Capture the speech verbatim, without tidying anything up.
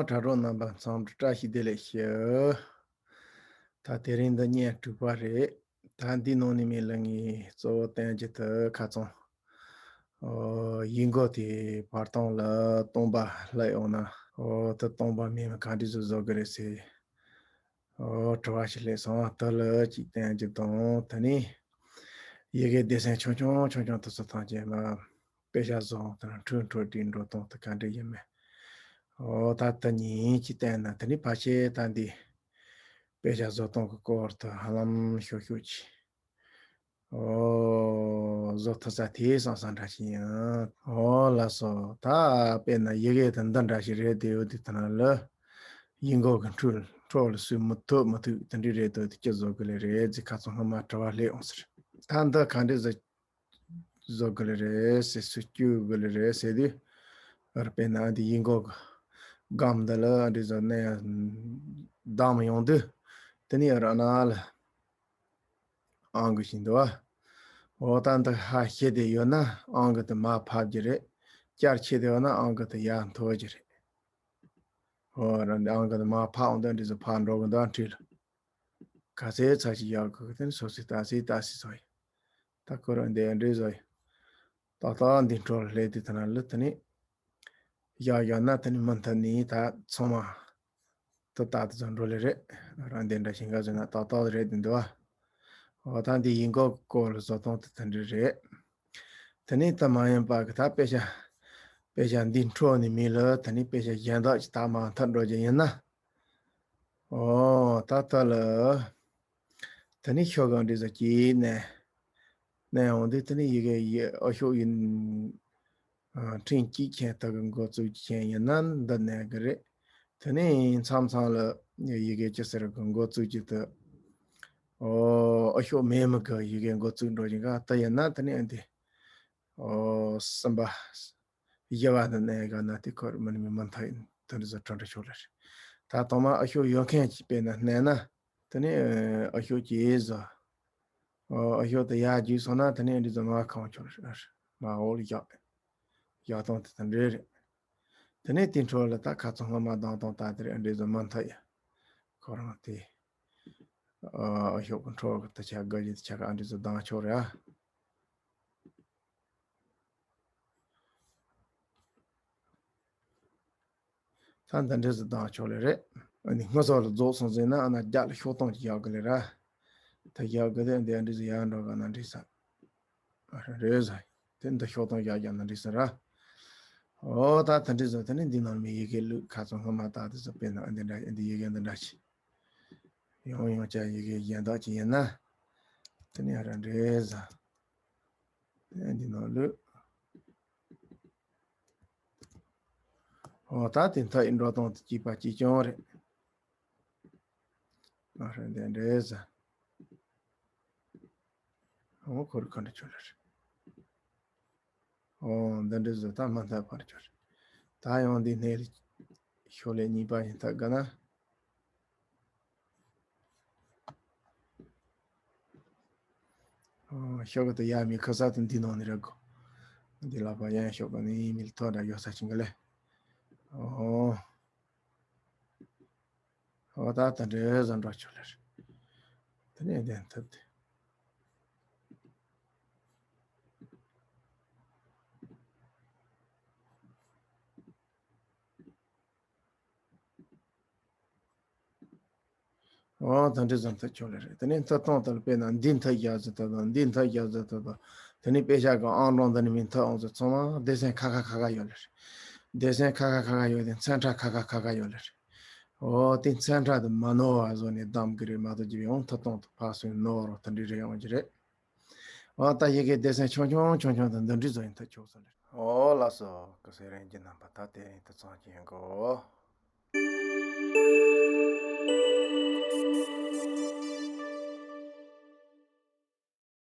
དྲ་གྲོགས་རྣམ་པ་ཚང་མར་བཀྲ་ཤིས་བདེ་ལེགས་ཞུ། ད་དེ་རིང་འདི་བརྙན་དྲུག་པ་རེད། ད་འདི་ནང་ནས་མི་ལ་ངས་གཙོ་བོ་བསྟན་རྒྱུ་དེ་ཁ་ཚང་། ཨོ། ཡིག་མགོ་དེ་བར་སྟོང་ལ་སྟོང་པ་ལ་ཡོང་ན། ཨོ། དེ་སྟོང་པ་མིན་པ་ག་འདྲ་བཟོ་བཟོ་གི་རེད་ཟེར། ཨོ། དྲི་བ་ཞིག་སླེབས་སོང་། དེ་ལ་ཅིག་བསྟན་རྒྱུ་དང་། དེ་ནས་ཡི་གེ་སྡེ་ཚན་ཆུང་ཆུང་ཆུང་ཆུང་དེ་ཚོ་ཐམས་ཅད་ལ་དཔེ་ཆ་བཟོ་སྟངས་དང་འཕྲུལ་འཕྲུལ་དེའི་འགྲོ་སྟངས་དེ་ག་འདྲ་ཡིན་མིན། ཨོ། ད་དེ་གཉིས་ཅིག་བསྟན་ན། དེ་ནས་ཕལ་ཆེར་ད་འདི་དཔེ་ཆ་བཟོ་སྟངས་ཀྱི་སྐོར་དུ་ཧ་ལམ་ཤོག་ཤོག་ཅིག་ཨོ། བཟོ་ཐུབ་ས་དེ་སང་སང་འདྲ་ཞིག་ཡིན། ཨོ་ལགས་སོ། ད་དཔེར་ན་ཡི་གེ་དེ་འདི་འདྲ་ཞིག་རེད་དེ། ཡོད་དེ་དེ་ན་ལ་ཡིག་མགོ་གི་འཕྲོ་འཕྲོ་ལ་སུས་མི་ཐུབ་མི་ཐུབ་དེ་འདྲ་རེད་དོ། དེ་ཅི་བཟོ་གི་ལེ་རེད་ཟེར་ཁ་ཚང་སྔོན་མ་དྲི་བ་སླེབས་འོང་ཟེར། ད་འདི་ག་འདྲ་བཟོ་བཟོ་གི་ལེ་རེད་ཟེར། སུས་སྐྱོར་གི་ལེ་རེད་ཟེར་དུས། ཨར། དཔེར་ན་འདི་ཡིག་མགོ་གི་སྒམ་འདི་ལ་འདི་བཟོ་ནས་བསྡམས་ཡོང་དུས། དེ་ནས་ཨར་ཨ་ན་ལ། ཨང་ཀི་ཞིག་འདུག་བ། འོ། ད་འདི་ཧ་ཤེས་བསྡད་ཡོད་ན་ཨང་ཀི་དེ་མར་ཕབ་རྒྱུ་རེད། བསྐྱར་ཆད་བསྡད་ཡོད་ན་ཨང་ཀི་དེ་ཡར་འཐོར་རྒྱུ་རེད། འོ། རང་འདི་ཨང་ཀི་དེ་མར་ཕབ་འོང་དུས་འདི་ཚོ་ཕར་འགྲོ་གི་འདུག་བ། འཕྲུལ་ག་ཚོད་ཚ་ཞིག་ཡག་གི་དེ་ནི་སོ་སོའི་ཏག་སེ་ཏག་སེ་བཟོ་ཡི། ད་ཁོ་རང་འདི་འདྲ་བཟོ་ཡི། ཏག་ཏག་འདི་འཕྲོ་སླེབས་དུས་དེ་ན་ལུ་དེ་ནི་ཡག་ཡག་ན་དེ་ནི་མུ་མཐུད་ནས་ད་ཚང་མ་ཏག་ཏག་དེ་ཚོ་འགྲོ་ལེ་རེད། རང་འདི་འདྲ་ཞིག་ག་བཟོས་ན་ཏག་ཏག་རེད་དེ་འདུག་བ། འོ། ད་འདི་ཡིག་མགོ་སྐོར་ལ་བཟོ་སྟངས་དེ་དེ་འདྲ་རེད། དེ་ནས་ད་མ་ཡིན་པ་གི་ད་དཔེ་ཆ་དཔེ་ཆ་འདི་འཕྲོ་ནས་མི་ལ་དེ་ནས་དཔེ་ཆ་གཞན་དག་ཅིག་ད་མར་འཐོར་འགྲོ་རྒྱུ་ཡིན་ན། འོ། ད་ལྟ་ལ། དེ་ནས་ཤོག་གུ་འདི་ཚོ་གཅིག་ནས་ནས་འོང་དུས། དེ་ནས་ཡི་གེ་ཡི་ཨ་ཤོག་ཡིན། ཨ། ཕྲེང་གཅིག་ཅན་དག་གི་འགོ་བཙུགས་ཅན་ཡིན་ན་འདི་ནས་གི་རེད། དེ་ནས་མཚམས་མཚམས་ལ་ཡི་གེ་ཅི་ཟེར་གི་འགོ་བཙུགས་ཀྱི་དུ། འོ། ཨ་ཤོག་མེད་མི་གི་ཡི་གེ་འགོ་བཙུགས་འགྲོ་བཞིན་ག་དེ་ཡིན་ན་དེ་ནས་འདི། འོ། གསུམ་པ། བཞི་བ་དང་ནས་ག་ན་དེ་ཁོར་མི་ནི་མི་མ་མཐའ་ཡིན་དེ་འདྲ་བཟོ་འཕྲོ་འདྲ་ཆོག་ལེ་རེད། ད་དང་མ་ཨ་ཤོག་ཡོད་མཁན་གྱིས་དཔེར་ན་བསྣན་ན། དེ་ནས་ཨ་ཤོག་གཅིག་བཟོ། ཨ་ཤོག་དེ་ཡར་རྒྱུག་སོང་ན་དེ་ནས་འདི་ཚོ་མར་ཁང་ཆོག་ལེ་རེད། མར་འོག་ལ་བཞག་བཞག་སྟངས་དེ་དེ་འདྲ་རེད། དེ་ནས་དེ་འཕྲོ་ལ་ད་ཁ་ཚང་སྔ་མ་བདམས་སྟངས་ད་དེ་རེད། འདི་ཚོ་མ་མཐའ་ཡ། ཁོ་རང་དེ་ཨ་ཤོག་གི་འཕྲོ་གི་དེ་ཆ་དགའ་ཞིག་དེ་ཆ་ག་འདི་ཚོ་བདམས་ཆོག་རེད་ཨ། ད་འདི་འདྲ་ཟེར་བཏང་ཆོག་ལེ་རེད། ཨ་ནི་སྔ་ས་ལ་རྫོགས་སོང་ཟེར་ན་ཨ་ན་རྒྱ་ལ་ཤོག་སྟོང་ཅིག་ཡག་གི་ལེ་ར། ད་ཡག་གི་དེ་འདི་འདྲ་ཟེར་ཡག་འགྲོ་ག་ན་འདྲ་ཟེར། ཨ་རེད་ཟེར། དེ་འདི་ཤོག་སྟོང་ཡག་ཡག་ན་འདྲ་ཟེར་ར། ཨོ། ད་ད་འདྲ་ཟེར། དེ་ནི་འདི་ནང་མི་ཡི་གེ་ལུགས་ཁ་ཚང་སྔ་མ་ད་དེ་ཟེར་དཔེར་ན་འདི་འདྲ་འདི་ཡི་གེ་འདི་འདྲ་ཞིག་ཡོང་ཡོང་ཅག་ཡི་གེ་གཞན་དག་ཅིག་ཡིན་ན། དེ་ནི་ཨ་ར་འདྲ་ཟེར། དེ་འདི་ནང་ལུགས། འོ། ད་དེ་མཐའ་ཡི་འགྲོ་སྟངས་དེ་གཅིག་པ་གཅིག་རྐྱང་རེད། ཨ་རེད། འདི་འདྲ་ཟེར། འོ། ཁོར་ག་འདྲ་ཆོག་ལེ་རེད། འོ། འདི་འདྲ་ཟེར། ད་མ་མཐའ་ཕར་ཆོག་རེད། ད་ཡང་འདི་སྣེ་ལ་ཤོག་ལེ་གཉིས་པ་ཞིག་འཐག་དགོས་ན། ཨོ། ཤོག་གུ་དེ་ཡར་མི་ཁ་ས་དེ་འདི་ནང་ནས་རེད་གོ། འདི་ལ་བ་ཡན་ཤོག་གུ་ནི་མི་ལ་ཐོག་འདྲ་ཡོད་ས་ཞིག་གི་ལེ། ཨོ། ཨོ། ད་ད་འདྲ་བཟོ་འགྲོ་ཆོག་ལེ་རེད། དེ་ནས་བདེན་ཐུབ་དེ། འོ། ད་འདྲ་ཙམ་ཐག་ཆོད་ལེ་རེད། དེ་ནས་མཐའ་སྟོང་དེ་ལ་དཔེར་ན་འདི་མཐའ་བཞག་ཟེར་ཐུབ་དང་། འདི་མཐའ་བཞག་ཟེར་ཐུབ་དང་། དེ་ནས་དཔེ་ཆ་གི་ཨང་གྲངས་འདི་ནས་མི་མཐའ་འོང་ཟེར། ཚང་མ་སྡེ་ཚན་ཁ་ཁ་ཁ་ཁ་ཡོད་ལེ་རེད། སྡེ་ཚན་ཁ་ཁ་ཁ་ཁ་ཡོད་དེ། ཚན་ཁྲ་ཁ་ཁ་ཁ་ཁ་ཡོད་ལེ་རེད། འོ། དེ་ཚན་ཁྲ་དེ་མ་ནོར་བ་བཟོ་ནས་བདམས་གི་རེད་མ་གཏོགས། ཅི་ཡང་མཐའ་སྟོང་དུ་ཕར་སོང་ནོར་རོ་དེ་འདྲ་རེ་ཡོང་གི་རེད། འོ། ད་ཡི་གེ་སྡེ་ཚན་ཆུང་ཆུང་ཆུང་ཆུང་དང་འདི་འདྲ་བཟོ་ཡིན་ཐག་ཆོད་སོང་ལེ། འོ་ལགས་སོ། སྐུ་ཚེ་རིང་གི་རྣམ་པ། ད་དེ་རིང་དུ་ཚང་གི་ཡིན་གོ།